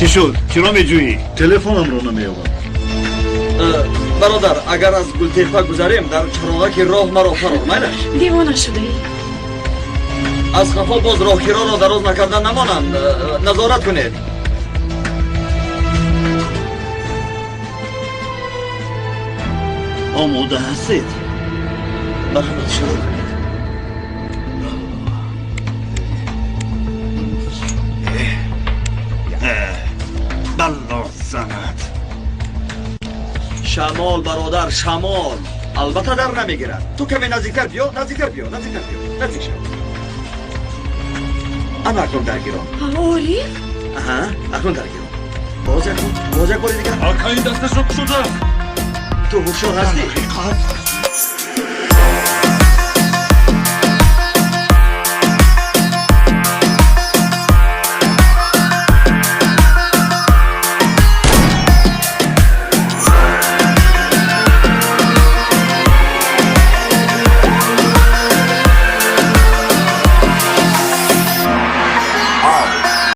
Чӣ шуд? Чиро меҷӯӣ? Телефонамро намеёбам. Бародар, агар аз Гултепа гузарем, дар чароғаки роҳ маро фарор, майлаш? Девона шудаӣ. Аз хафо боз роҳкироро дароз накарда намонанд, назорат кунед. Омода ҳастед? Марҳамат, шурӯъ кунед. Балло занад. Шамол, бародар, шамол. Албатта дар намегирад. Ту каме наздиктар биё, наздиктар биё, наздиктар биё, наздик шав. Ана акнун даргирон. Ориф? Аҳа, акнун даргирон. Боз як, боз як бори дигар. Ака, ин дасташро кушода. Ту ҳушёр ҳастӣ? Ҳақиқат.